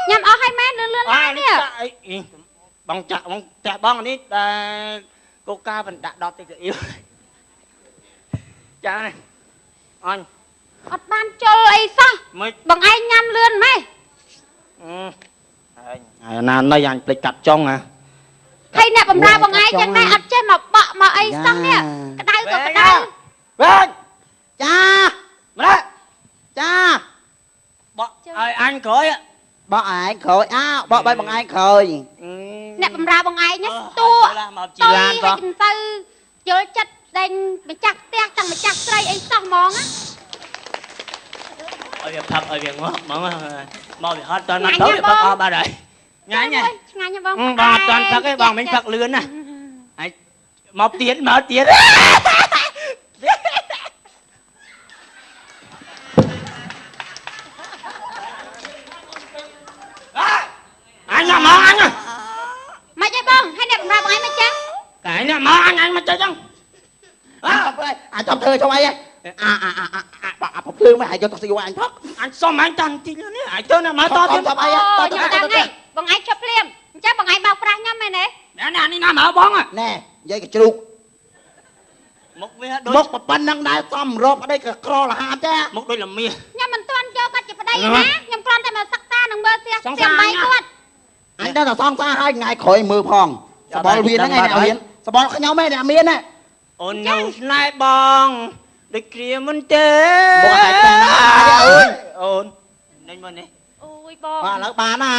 ញ៉ាំអស់ហើយមែនលឿនលឿននេះ បងចាក់បងផ្ទះបងនេះដែលកូកាបណ្ដាក់10ទឹកស្អ៊ីវចាអញ អត់បានជុលអីសោះបងឯងញ៉ាំលឿនម៉េះ ហើយណាណៃអញភ្លេចកាត់ចុងហ៎ ហើយអ្នកបំរើបងឯងចឹងដែរអត់ចេះមកបក់មកអីសោះនេះក្តៅក៏ក្តៅ វិញ ចា ម្នាក់ ចា បក់ឲ្យអញក្រោយ បក់ឯងក្រោយអើបក់ឲ្យបងឯងក្រោយ អ្នកបំរើបងឯងស្ទួ មកជីឡានបង ទៅយល់ចិត្តដេញម្ចាស់ផ្ទះទាំងម្ចាស់ស្រីអីសោះហ្មងណា ឲ្យវាផឹកឲ្យវាងាប់ហ្មងមកវាហត់តន់ទៅវាផឹកអស់បាត់ហើយញ៉ាញ់ ឆ្ងាញ់បង បងអត់តន់ផឹកទេបងមិនផឹកលឿនណាហើយមកទៀតមកទៀតអញណាមកអញ មកទេបងហើយអ្នកបំរើបងឯងមកចឹង តែអ្នកមកអញអញមកចេះចឹង អើអញចង់ធ្វើចង់អីអាអាអាអាអាភ្លើងមកឲ្យយកទៅស៊ីអញផឹក អញសុំអញតាន់តិចនេះអញទៅណាមកតទៀត អីតទៀត បងឯងជប់ភ្លាមអញ្ចឹងបងឯងបោកប្រាស់ខ្ញុំមែនទេ ណែនេះណាមកបង ណែនិយាយកជ្រូក មុខវាដូច មុខប៉ុណ្ណឹងដែរសំរកប្តីក៏ក្រលហាមចា មុខដូចលមា ខ្ញុំមិនទាន់យកគាត់ជាប្តីណាខ្ញុំគ្រាន់តែមកសិក្សានិងមើលផ្ទះផ្ទះបាយគាត់ អញដល់តែសងសាឲ្យថ្ងៃក្រោយមើលផងសបល់វាហ្នឹងឯងអ្នកមានសបល់ខ្ញុំឯងអ្នកមានណា អូននៅស្នេហ៍បងដូចគ្រាមុនទេ បងតែតាអូន អូននេះមើលនេះ អូយបង បាទឥឡូវបានណា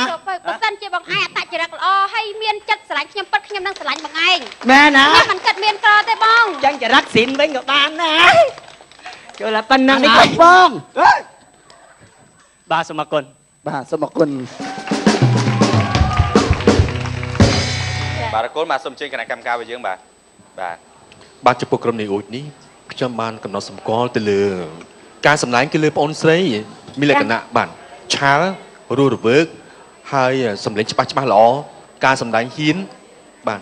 បើសិនជាបងឯងអត្តចរិតល្អហើយមានចិត្តស្រឡាញ់ខ្ញុំពិតខ្ញុំនឹងស្រឡាញ់បងឯង មែនណា ខ្ញុំមិនគិតមានក្រទេបង ចឹងចរិតស៊ីនវិញក៏បានណាចូលតែប៉ុណ្ណឹងនេះ បង បាទសូមអរគុណ បាទសូមអរគុណ បាទអរគុណបាទសូមអញ្ជើញគណៈកម្មការរបស់យើងបាទបាទ បាទចំពោះក្រុមនេះអ៊ូចនេះខ្ញុំបានកំណត់សម្គាល់ទៅលើការសម្ដែងគឺលើប្អូនស្រីមានលក្ខណៈបាទឆាលរស់រវើកហើយសម្លេងច្បាស់ច្បាស់ល្អការសម្ដែងហ៊ានបាទ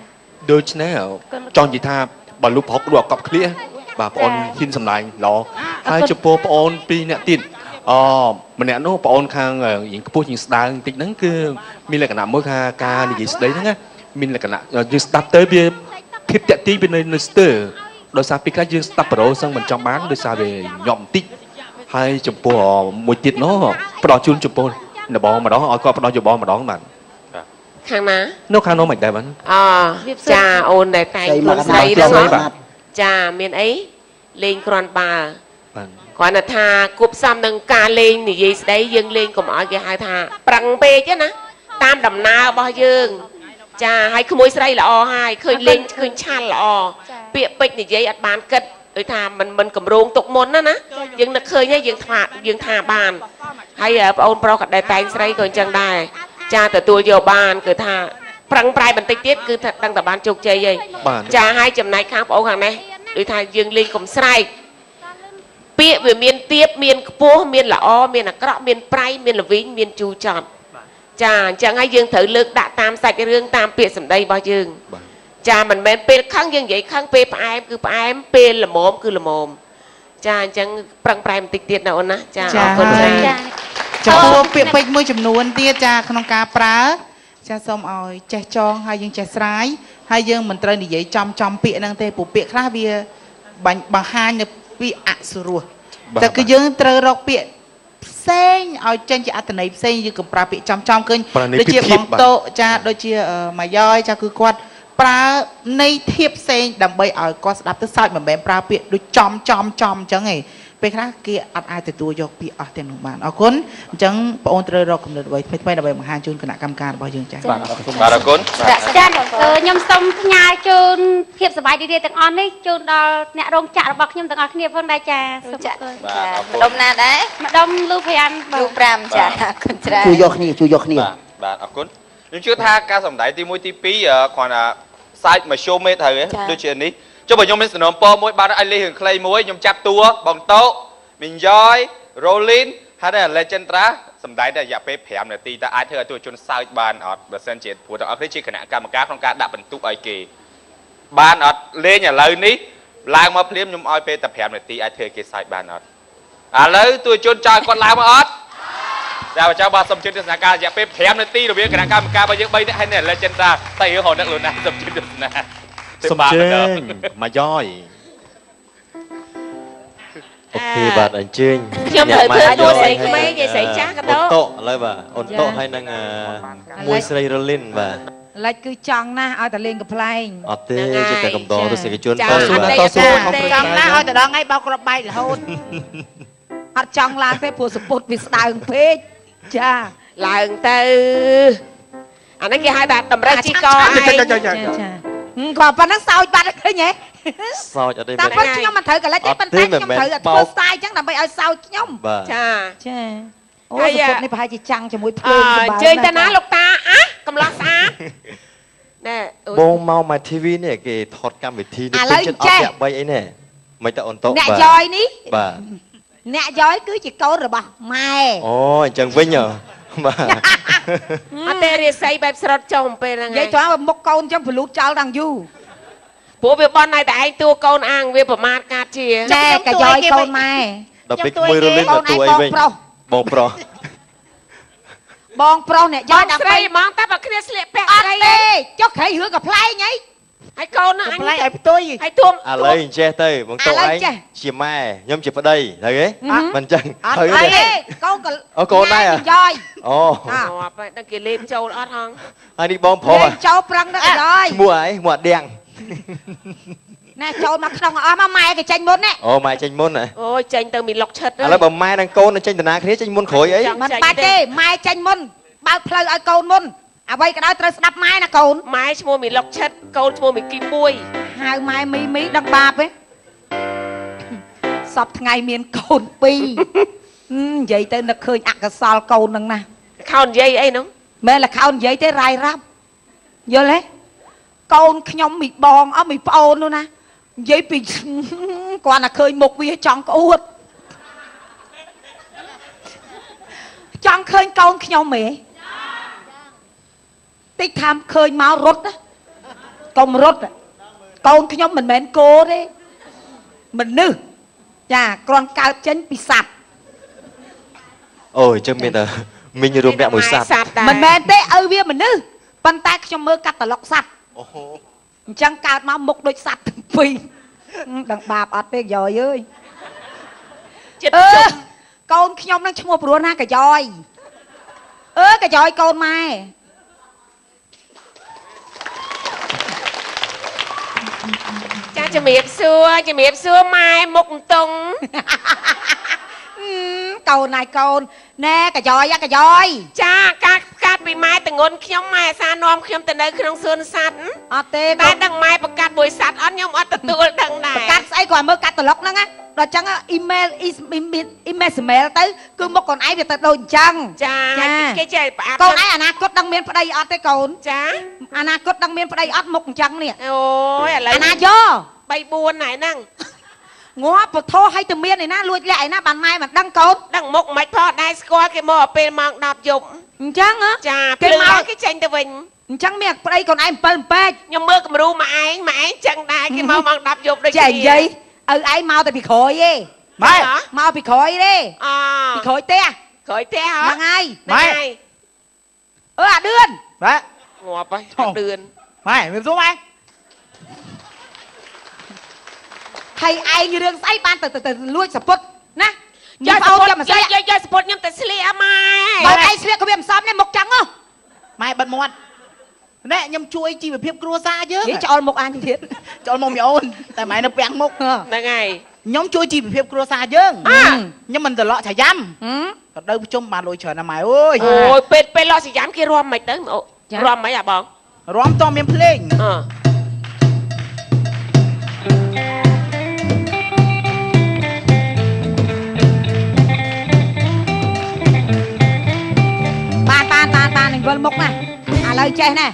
ដូច្នេះចង់និយាយថាបើលុបហុកឬអកប់ឃ្លៀ បាទបងអូនហ៊ានសម្ដែងល្អហើយចំពោះបងអូនពីរអ្នកទៀតអូម្នាក់នោះបងអូនខាងរៀងខ្ពស់ជាងស្ដើងបន្តិចហ្នឹងគឺមានលក្ខណៈមួយថាការនិយាយស្ដីហ្នឹងណាមានលក្ខណៈយើងស្ដាប់ទៅវាភាពតាក់ទាញវានៅស្ទើរដោយសារពីខ្លះយើងស្ដាប់ប្រូសឹងមិនចង់បានដោយសារវាញាប់បន្តិចហើយចំពោះមួយទៀតនោះផ្ដល់ជូនចំពោះនបងម្ដងឲ្យគាត់ផ្ដល់យោបល់ម្ដងបាទ ខាងណា នៅខាងនោះមិនដែរបាទ អចាអូនដែលតែងខ្លួនស្រីហ្នឹងចាមានអីលេងគ្រាន់បើ បាទ គ្រាន់តែថាគួបផ្សំនឹងការលេងនិយាយស្ដីយើងលេងកុំឲ្យគេហៅថាប្រឹងពេកណាតាមដំណើររបស់យើងចាហើយក្មួយស្រីល្អហើយឃើញលេងឃើញឆាន់ល្អពាក្យពេចន៍និយាយអត់បានគិតដូចថាមិនកម្រងទុកមុនណាណាយើងនឹកឃើញហើយយើងថាយើងថាបានហើយប្អូនប្រុសក៏ដែលតែងស្រីក៏អញ្ចឹងដែរចាទទួលយកបានគឺថាប្រឹងប្រែបន្តិចទៀតគឺថាដឹងតែបានជោគជ័យហើយចាហើយចំណែកខាងប្អូនខាងនេះដូចថាយើងលេងកុំស្រែកពាក្យវាមានទៀបមានខ្ពស់មានល្អមានអាក្រក់មានប្រៃមានល្វីងមានជូរចត់ចាអញ្ចឹងហើយយើងត្រូវលើកដាក់តាមសាច់រឿងតាមពាក្យសម្ដីរបស់យើងចាមិនមែនពេលខឹងយើងនិយាយខឹងពេលផ្អែមគឺផ្អែមពេលល្មមគឺល្មមចាអញ្ចឹងប្រឹងប្រែបន្តិចទៀតណាអូនណាចាអរគុណច្រើន ចំពោះពាក្យពេចន៍មួយចំនួនទៀតចាក្នុងការប្រើចាសូមឲ្យចេះចងហើយយើងចេះស្រាយហើយយើងមិនត្រូវនិយាយចំចំពាក្យហ្នឹងទេព្រោះពាក្យខ្លះវាបង្ហាញនៅពាក្យអសុរោះតែគឺយើងត្រូវរកពាក្យផ្សេងឲ្យចេញជាអត្ថន័យផ្សេងយើងកុំប្រើពាក្យចំចំឃើញដូចជាបងតោចាដូចជាម៉ាយ៉យចាគឺគាត់ប្រើន័យធៀបផ្សេងដើម្បីឲ្យគាត់ស្ដាប់ទៅសើចមិនមែនប្រើពាក្យដូចចំចំចំអញ្ចឹងឯងពេលខ្លះគេអត់អាចទទួលយកពាក្យអស់ទាំងនោះបានអរគុណអញ្ចឹងបងអូនត្រូវរកគំនិតអ្វីថ្មីៗដើម្បីបង្ហាញជូនគណៈកម្មការរបស់យើងចា៎ បាទអរគុណបាទអរគុណ ចាខ្ញុំសូមផ្ញើជូនភាពសប្បាយរីករាយទាំងអស់នេះជូនដល់អ្នករោងចក្ររបស់ខ្ញុំទាំងអស់គ្នាផងដែរចាសូមអរគុណ ម្ដុំណាដែរ ម្ដុំលូ5 លូ5ចាអរគុណច្រើន ជួយយកគ្នាជួយយកគ្នា បាទអរគុណខ្ញុំជឿថាការសម្ដែងទី1ទី2គ្រាន់តែសាច់មួយជុំទេត្រូវទេដូចជានេះចុះបើខ្ញុំមានសំណពរមួយបាទឲ្យលេងរឿងខ្លីមួយខ្ញុំចាប់តួបងតោមីងយ៉យរ៉ូលីនហើយដល់ Legendra សម្ដែងតែរយៈពេល5នាទីតើអាចធ្វើឲ្យទូជនសើចបានអត់បើសិនជាព្រោះទាំងអស់គ្នាជាគណៈកម្មការក្នុងការដាក់បន្ទុកឲ្យគេបានអត់លេងឥឡូវនេះឡើងមកភ្លាមខ្ញុំឲ្យពេលតែ5នាទីអាចធ្វើឲ្យគេសើចបានអត់ឥឡូវទូជនចោលគាត់ឡើងមកអត់ចាបើចង់បាទសូមជឿទស្សនាការរយៈពេល5នាទីរវាងគណៈកម្មការរបស់យើង3នាក់ហើយនេះ Legendra តែរឿងរនឹកលោកណាសូមជឿទស្សនា សូមជើញមកយ៉យ អូខេបាទអញ្ជើញ ខ្ញុំត្រូវធ្វើតួស្រីក្មេងឯស្រីចាស់ក៏ អូនតោឥឡូវបាទអូនតោហើយនឹងមួយស្រីរលីនបាទ ឡិចគឺចង់ណាស់ឲ្យតែលេងកំប្លែង អត់ទេជាតែកំដរទស្សនិកជន តស៊ូ តស៊ូ ចង់ណាស់ឲ្យតែដល់ថ្ងៃបោកគ្រាប់បែករហូត អត់ចង់ឡើងទេព្រោះសពុតវាស្ដើងពេកចា ឡើងទៅអានេះគេហៅថាតម្រេះជីកឯង ចាចាគាត់ប៉ុណ្ណឹងសោចបាត់ឃើញហ៎ សោចអត់ទេ តាមពិតខ្ញុំមិនត្រូវកលិចទេប៉ុន្តែខ្ញុំត្រូវធ្វើស្ទាយអញ្ចឹងដើម្បីឲ្យសោចខ្ញុំ ចា ចាអូសពុតនេះប្រហែលជាចាំងជាមួយភ្លើង អញ្ជើញទៅណាលោកតាអាកំឡោះស្អាតណែ បងមកមក TV នេះគេថតកម្មវិធីនេះពេញចិត្តអត់ពាក់3អីនេះមិនតែអូនតោ អ្នកយ៉យនេះ បាទ អ្នកយ៉យគឺជាកូនរបស់ម៉ែ អូអញ្ចឹងវិញហ៎បាទ អត់ទេរាសីបែបស្រត់ចុះអំពេលហ្នឹង និយាយត្រង់មុខកូនអញ្ចឹងពលូតចោលតាំងយូរ ព្រោះវាបន់ឲ្យតែឯងតួកូនអាងវាប្រមាថកាត់ជា ចែកយ៉យកូនម៉ែ ដល់ពេលក្មួយរលីនដល់តួអីវិញបងប្រុស បងប្រុសអ្នកយ៉យ ដើម្បីស្រីហ្មងតែបើគ្នាស្លៀកពាក់ ស្រីទេចុះក្រៃរឿងកំប្លែងអី ហើយកូនណាអញ ប្លែងឲ្យផ្ទុយ ហើយទួម ឥឡូវអញ្ចេះទៅបងតោឯងជាម៉ែខ្ញុំជាប្តីត្រូវទេមិនអញ្ចឹង ត្រូវទេកូនក៏ អូកូនដែរ យ៉យ អូ ងាប់ហើយដឹងគេលេបចូលអត់ហង ហើយនេះបងប្រុស លេបចូលប្រឹងដល់យ៉យ ឈ្មោះអីឈ្មោះអាដៀង ណែចូលមកក្នុងអស់មកម៉ែគេចេញមុនណា អូម៉ែចេញមុនណា អូយចេញទៅមានលុកឈិត ឥឡូវបើម៉ែនិងកូនចេញតាណាគ្នាចេញមុនក្រោយអី មិនបាច់ទេម៉ែចេញមុនបើកផ្លូវឲ្យកូនមុនអ្វីក៏ដោយត្រូវស្ដាប់ម៉ែណាកូន ម៉ែឈ្មោះមីលុកឈិតកូនឈ្មោះមីគីមួយ ហៅម៉ែមីមីដឹងបាបទេសពថ្ងៃមានកូនពីរនិយាយទៅនឹកឃើញអកុសលកូននឹងណា ខោនិយាយអីហ្នឹង មែនលខោនិយាយទេរាយរាប់យល់ទេកូនខ្ញុំមីបងអស់មីប្អូននោះណានិយាយពីគាត់តែឃើញមុខវាចង់ក្អួតចង់ឃើញកូនខ្ញុំហ៎តិចថាឃើញមករត់ណាកុំរត់កូនខ្ញុំមិនមែនគោទេ មនុស្សចាគ្រាន់កើតចេញពីសត្វ អូយអញ្ចឹងមានតែមីងរួមអ្នកមួយសត្វ មិនមែនទេឪវាមនុស្សប៉ុន្តែខ្ញុំមើលកាតាឡុកសត្វ អូហូ អញ្ចឹងកើតមកមុខដូចសត្វទាំងពីរដឹងបាបអត់ទេកយ៉យអើយ ចិត្តជុំ កូនខ្ញុំនឹងឈ្មោះព្រោះណាកយ៉យអើកយ៉យកូនម៉ែ ចាជំរាបសួរជំរាបសួរម៉ែមុខតុង កូនណាយកូនណែកយ៉យកយ៉យ ចាការកាត់ពីម៉ែតងន់ខ្ញុំម៉ែអាសានាំខ្ញុំទៅនៅក្នុងសួនសត្វ អត់ទេ តែដឹងម៉ែប្រកាសមួយសត្វអត់ខ្ញុំអត់ទទួលដឹងដែរ ប្រកាសស្អីគាត់មើលកាត់តឡុកហ្នឹងណាដល់ចឹងអ៊ីមែលអ៊ីមែលទៅគឺមុខកូនឯងវាទៅដូចអញ្ចឹង ចាគេចេះប្រអាប់ កូនឯងអនាគតដឹងមានប្តីអត់ទេកូន ចា អនាគតដឹងមានប្តីអត់មុខអញ្ចឹងនេះ អូយឥឡូវ អាណាយក 3 4ណែហ្នឹង ងាប់ពធឲ្យទៅមានឯណាលួចលាក់ឯណាបានម៉ែមិនដឹងកូន ដឹងមុខមិនផងដែរស្គាល់គេមកពេលម៉ោង10យប់ អញ្ចឹងហ៎ ចាគេមកគេចេញទៅវិញ អញ្ចឹងមានប្តីកូនឯង7ពេក ខ្ញុំមើលគំរូមកឯងមកឯងចឹងដែរគេមកម៉ោង10យប់ដូច ចេះនិយាយឪឯងមកតែពីក្រោយទេ ម៉ែ មកពីក្រោយទេ អ ពីក្រោយផ្ទះ ក្រោយផ្ទះហ៎ ហ្នឹងហើយ ម៉ែ អឺអាឌឿន បាទ ងាប់ហើយអាឌឿន ម៉ែមានសួរម៉ែ ហើយឯងរឿងស្អីបានទៅទៅលួចសពុតណា យកសពុតយកយកសពុតខ្ញុំទៅស្លៀកម៉ែ បើឯងស្លៀកក៏វាមិនសមដែរមុខចឹងហ៎ ម៉ែបិទមាត់ណែខ្ញុំជួយជីវភាពគ្រួសារយើង និយាយឆ្អល់មុខអញទៀត ឆ្អល់មុខមីអូនតែម៉ែនៅពាំងមុខ ហ្នឹងហើយ ខ្ញុំជួយជីវភាពគ្រួសារយើងខ្ញុំមិនត្រឡក់ឆាយ៉ាំក៏ទៅប្រជុំបានលុយច្រើនណាស់ម៉ែអើយ អូយពេលពេលលក់ឆាយ៉ាំគេរាំមិនទៅរាំមិនអាបង រាំតមានភ្លេង អឺ បានបានបានបាននឹងវិលមុខណាឥឡូវចេះណា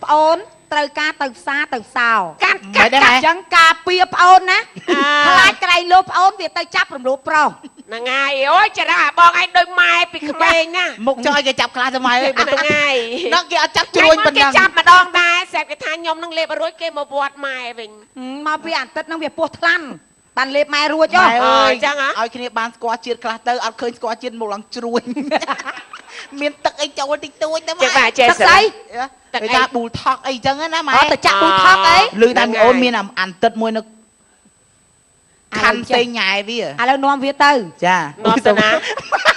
ប្អូនត្រូវការទៅផ្សារទៅសោ កាត់កាត់ អញ្ចឹងការពារប្អូនណាខ្លាចក្រែងលោប្អូនវាទៅចាប់រំលោភប្រុស ហ្នឹងហើយអូយចរាបងឯងដូចម៉ែពីក្មេងណា មុខចង់ឲ្យគេចាប់ខ្លះទៅម៉ែអើយ ហ្នឹងហើយ ដល់គេអត់ចាប់ជ្រួញប៉ុណ្ណឹង គេចាប់ម្ដងដែរស្រាប់គេថាខ្ញុំនឹងលេបរួចគេមកវត្តម៉ែវិញ មកពីអាទិត្យហ្នឹងវាពោះថ្លាន់បានលេបម៉ែរួចហ៎ អញ្ចឹងហ៎ ឲ្យគ្នាបានស្គាល់ជាតិខ្លះទៅអត់ឃើញស្គាល់ជាតិមុខឡើងជ្រួញមានទឹកអីចូលតិចតួចទៅម៉ែ ទឹកស្អី ទឹកអីថាប៊ូថកអីចឹងណាម៉ែ អត់ទៅចាក់ប៊ូថកអី ឮតែមីអូនមានអានទឹកមួយនៅខាន់ផ្សេងញ៉ែវា ឥឡូវនាំវាទៅ ចា នាំទៅណា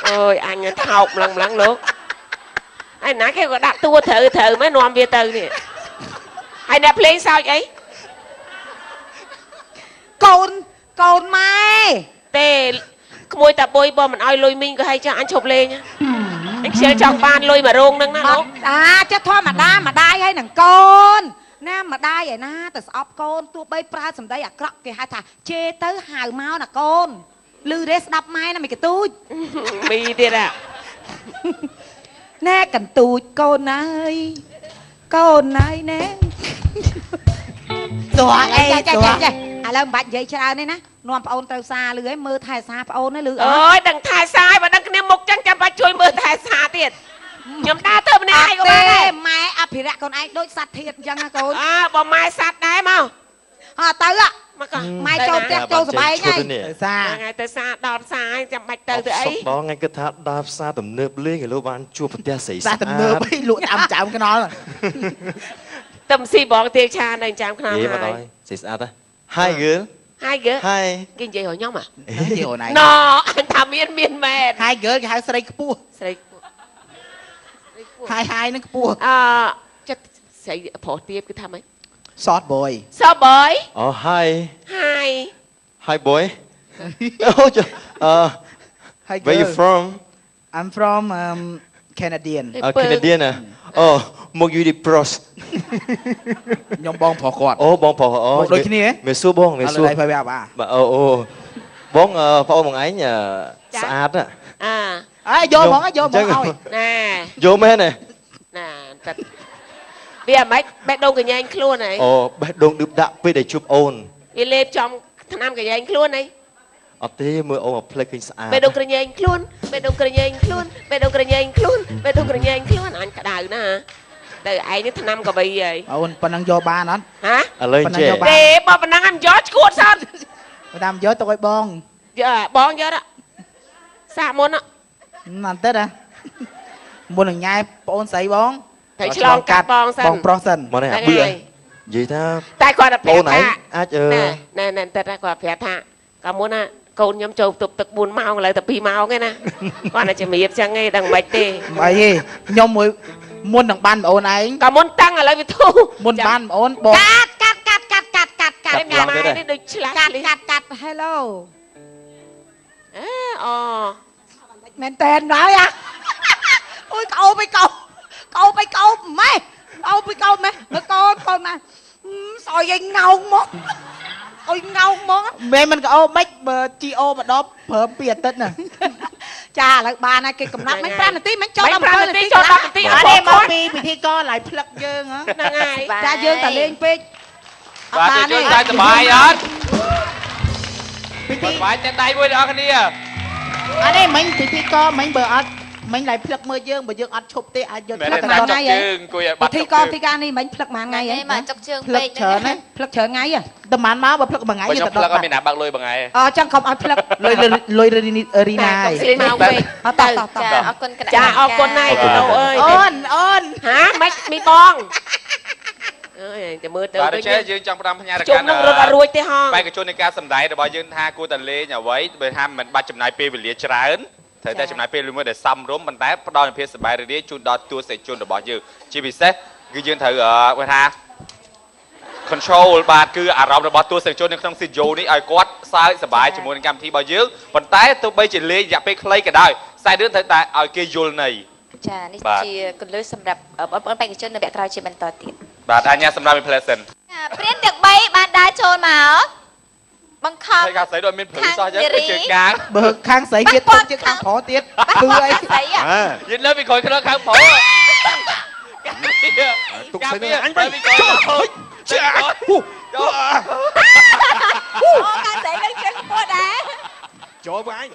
អូយអញថោកម្លឹងម្លឹងលោកហើយណាគេក៏ដាក់តួត្រូវត្រូវមែននាំវាទៅនេះហើយអ្នកភ្លេងសើចអី កូនកូនម៉ែ ទេក្មួយតាបុយបើមិនអោយលុយមីងក៏ឲ្យចាស់អញឈប់លេងអញខ្ជិលចង់បានលុយមួយរោងហ្នឹងណាលោក អាចេះធម្មតាម្ដាយហើយនឹងកូនណាម្ដាយឯណាទៅស្អប់កូនទោះបីប្រើសម្ដីអាក្រក់គេហៅថាជេរទៅហៅមកណាកូនឮទេស្ដាប់ម៉ែណាមិនកទូច មីទៀតអា ណែកន្ទូចកូនហើយកូនហើយណែ តោះអី ចេះចេះចេះឥឡូវមិនបាច់និយាយច្រើនទេណានាំប្អូនទៅផ្សារលឺឲ្យមើលថែសារប្អូនលឺ អើយដឹងថែសារបើដឹងគ្នាមុខចឹងចាំបាច់ជួយមើលថែសារទៀតខ្ញុំដើរទៅម្នាក់ឯងក៏បានដែរ ម៉ែអភិរក្សកូនឯងដូចសត្វធាតុអញ្ចឹងណាកូន អើបើម៉ែសត្វដែរមក អើទៅ មកកោះ ម៉ែចូលផ្ទះចូលសបែងហើយ ទៅផ្សារ ថ្ងៃទៅផ្សារដល់ផ្សារហើយចាំបាច់ទៅទៅអី សុខដល់ថ្ងៃគិតថាដើរផ្សារទំនើបលេងឲ្យលោកបានជួបប្រទះស្រី ផ្សារទំនើបអីលក់តាមចៅខ្នល់ ទឹមស៊ីបងទាវឆានៅចាំខ្នល់ហើយ ស្រីស្អាតហ៎ Hi girl Hi girl Hi គេនិយាយរកខ្ញុំហ៎ និយាយរកណៃ ណអញថាមានមានមែន Hi girl គេហៅស្រីខ្ពស់ ស្រីខ្ពស់ Hi Hi នឹងខ្ពស់ អឺចិត្តស្រីប្រុសទៀបគឺថាម៉េច Short boy Short boy អូ Hi Hi Hi boy អូចអឺ Where you from I'm from Canadian Canadian អូមកយូឌីប្រុស ខ្ញុំបងប្រុសគាត់ អូបងប្រុសអូ ដូចគ្នា មេសួរបងមេសួរ បាទ អូអូបងប្អូនបងឯងស្អាត អា អើយកហ្មងយកហ្មងឲ្យ ណែ យកមែនទេ ណាតែវាអាម៉េចបេះដូងកញ្ញែងខ្លួនហី អូបេះដូងឌឺបដាក់ពេលដែលជួបអូន វាលេបចំថ្នាំកញ្ញែងខ្លួនហី អត់ទេមើលអូនមកផ្លេចឃើញស្អាត បេះដូងក្រញែងខ្លួនបេះដូងក្រញែងខ្លួនបេះដូងក្រញែងខ្លួនបេះដូងក្រញែងខ្លួនអញក្តៅណាទៅឯងនេះថ្នាំកវីហី អូនប៉ុណ្ណឹងយកបានអត់ ហ៎ ឥឡូវចេះ ទេបើប៉ុណ្ណឹងអញយកឈួតសោះ តាមយកទុកឲ្យបងយកបងយកសាកមុនណាន់តិចហ៎មុននឹងញ៉ែប្អូនស្រីបងត្រូវឆ្លងកាត់បងសិនបងប្រុសសិនមកនេះអាបឿនិយាយថាតែគាត់ប្រាប់ថាអាចណែណែតិចគាត់ប្រាប់ថាកាលមុនណាកូនខ្ញុំចូលផ្ទប់ទឹក4ម៉ោងឥឡូវតែ2ម៉ោងឯណាគាត់តែជំរាបចឹងឯងដឹងមិនទេអីទេខ្ញុំមួយមុននឹងបានប្អូនឯងកាលមុនតាំងឥឡូវវាធូរមុនបានប្អូនបងកាត់កាត់កាត់កាត់កាត់កាត់កាត់ម៉ែនេះដូចឆ្លាស់កាត់កាត់កាត់ Hello អេអូមែនតែនហើយអាអូយកោបឯកោបកោបឯកោបម៉េះកោបឯកោបម៉េះមើលកូនកូនណាស្អុយឯងងោងមកអុយងោងមកមែនមិនកោមិនបើជីអូមកដល់ព្រមពីអាទិត្យណាចាឥឡូវបានហើយគេកំណត់មិន5នាទីមិនចូលដល់7នាទីចូល10នាទីអត់ទេមកពីពិធីករឡៃផ្លឹកយើងហ្នឹងហើយចាយើងតែលេងពេកអត់បានទេជួយសបាយអត់ពិធីសបាយតែដៃមួយដល់គ្នាអត់ទេមិញពិធីករមិញបើអត់មិញឡៃផ្លឹកមើលយើងបើយើងអត់ឈប់ទេអាចយកផ្លឹកដល់ណាយើងអង្គុយឲ្យបាត់ពិធីករពិធីការនេះមិញផ្លឹកប៉ុន្មានថ្ងៃហីមកចុកជើងពេកច្រើនណាផ្លឹកច្រើនថ្ងៃហ៎តែប៉ុន្មានមកបើផ្លឹកមួយថ្ងៃទៅដល់ផ្លឹកអត់មានណាបាក់លុយមួយថ្ងៃអញ្ចឹងកុំឲ្យផ្លឹកលុយលុយរីណាហើយមកពេកអត់តតចាអរគុណកណ្ដាលចាអរគុណណាស់អូអើយអូនអូនហាមិនមីបងអើយតែមើលទៅបាទដូច្នេះយើងចង់ផ្ដាំផ្ញើរជុំនឹងរត់អត់រួចទេហងបេក្ខជននៃការសម្ដែងរបស់យើងថាគួរតែលេងអ្វីបើថាមិនបាច់ចំណាយពេលវេលាច្រើនត្រូវតែចំណាយពេលមួយដែលសមរម្យប៉ុន្តែផ្ដល់នូវភាពសប្បាយរីករាយជូនដល់ទស្សនិកជនរបស់យើងជាពិសេសគឺយើងត្រូវគេថា control បាទគឺអារម្មណ៍របស់ទស្សនិកជននៅក្នុង studio នេះឲ្យគាត់សើចសប្បាយជាមួយនឹងកម្មវិធីរបស់យើងប៉ុន្តែទោះបីជាលេងរយៈពេលខ្លីក៏ដោយខ្សែរឿងត្រូវតែឲ្យគេយល់ន័យចានេះជាគន្លឹះសម្រាប់បងប្អូនបេក្ខជននៅវគ្គក្រោយជាបន្តទៀតបាទអញ្ញាសម្រាប់ pleasant ព្រានទាំង3បានដើរចូលមកបង្ខំហើយខាងស្រីដូចមានព្រឺសោះចឹងគឺជាកាងបើខាងស្រីទៀតទុកជាខាងប្រុសទៀតគឺអីយិនលើពីក្រោយខ្នងខាងប្រុសទុកស្រីនេះអញវិញជាអូខាងស្រីនឹងជើងខ្ពស់ដែរចូលវិញ